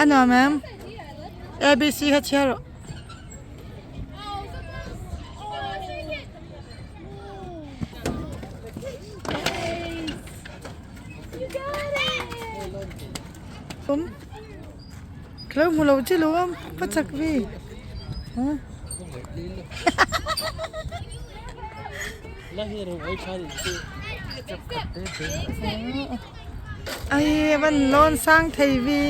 A nuam em? ABC kha chhiar rawh. Um ka lo hmu lo che lo a va chak ve ha ai van lawn sang thei ve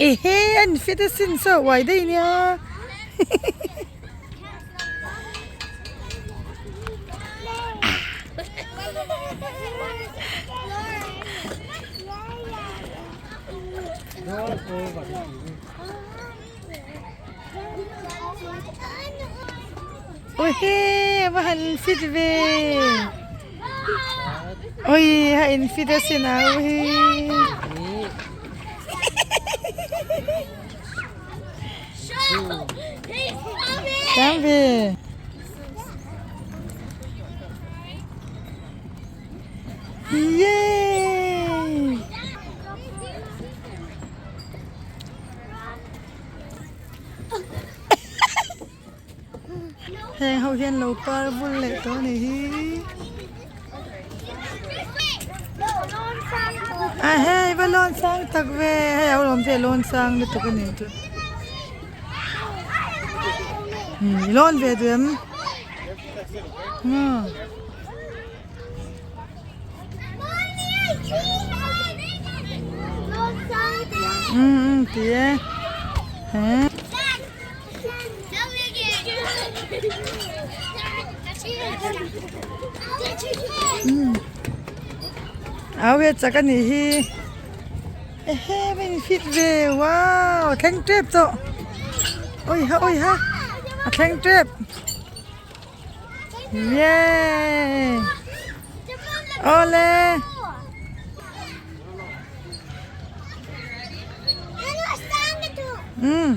ehe an fit asin saw uai daih nia ui he va han fit ve ui ha in fit asin a ui Dám ve Yay! Heng ho hian lo par vul leh tawh a nih hi. A hei va lawn sang tak ve hei a awm ve lawn sang lutuk a nih chu. I lawn ve duh em? Umm ti e he umm au ve chak a nih hi ehe va in fit ve wow a thleng tep tawh awiha awiha a thleng tep. Yay! Awle! Umm.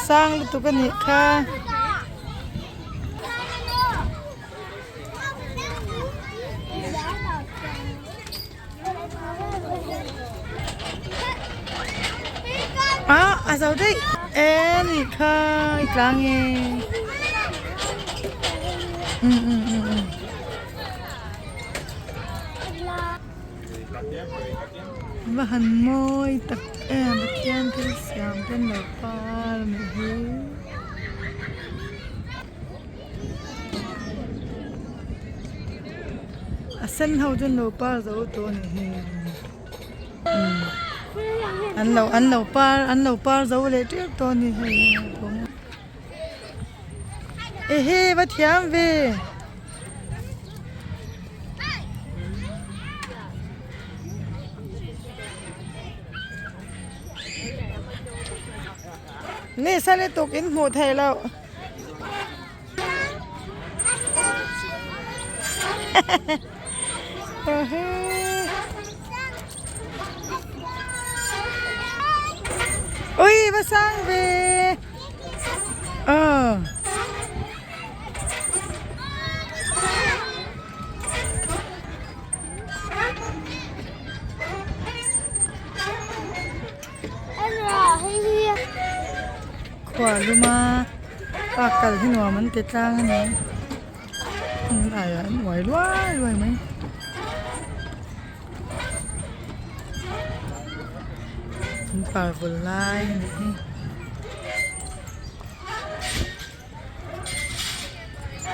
Sang lutuk a nih kha. Ah a zo daih e nih kha i tlang e um um um um va han mawi tak em Pathian thil siam te an lo par a nih hi. A sen ho chu an lo par zo tawh a nih hi an lo an lo par an lo par zo leh tep tawh a ni hei ehe va thiam ve. Ni sa lutuk in hmuh theih loh. Ui va sang ve ờ Khua luma park kal hi nuam an ti tlang a ni ai an uai luai luai mai an par vul lai a nih hi.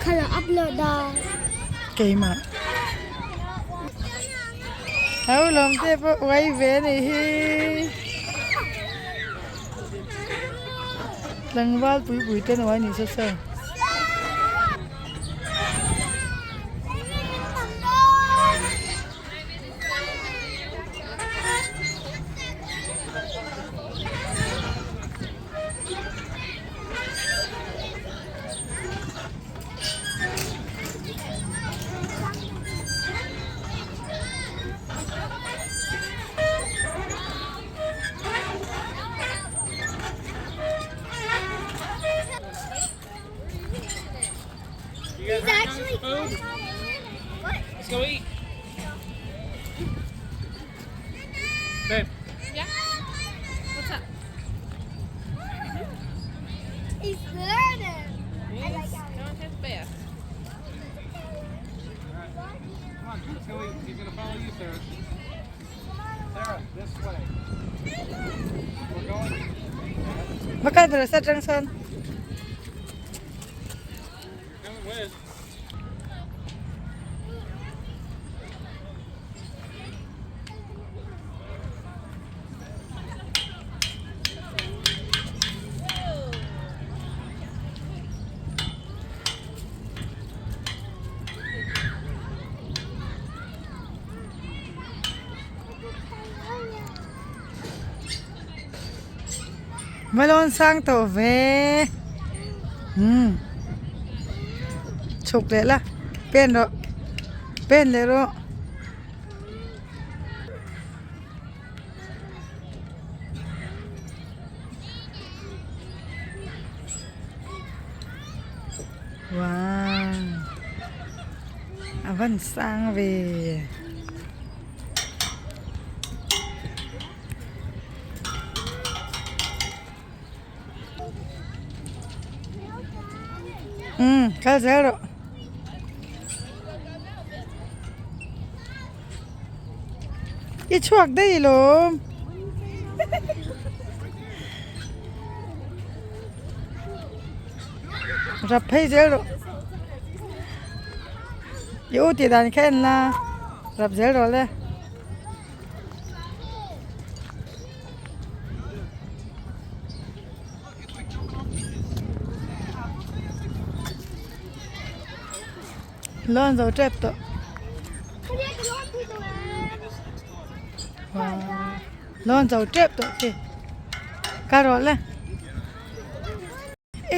Khala upload a. Keimah. Hau lawm te pawh uai ve a nih hi. Tlangval pui pui te an uai ni sa sa. Va kal ber sa tang sawn. Va lawn sang tawh ve umm chhuk leh la pen rawh pen leh rawh. Wow a van sang ve. Umm kal zel rawh. I chhuak daih lawm. Rap phei zel rawh. I u tih dan kha en la rap zel rawh le. Lawn zo tep tawh. Lawn zo tep tawh khi. Ka rawh le.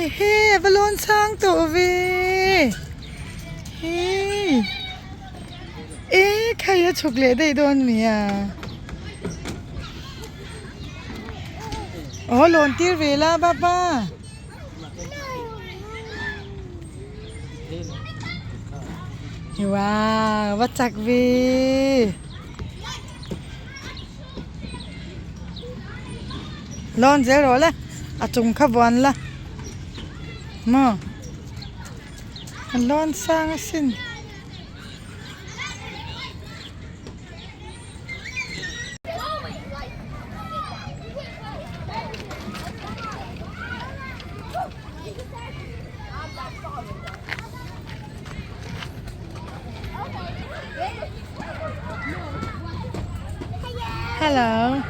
Ehe a va lawn chhang tawh ve. Hee. E khai a chhuk leh daih dawn mi a. Aw lawn tir ve la baba. Wow, va chak ve. Lawn zel rawh le, a chung kha vuan la. Maw? A lawn sang asin. Hello.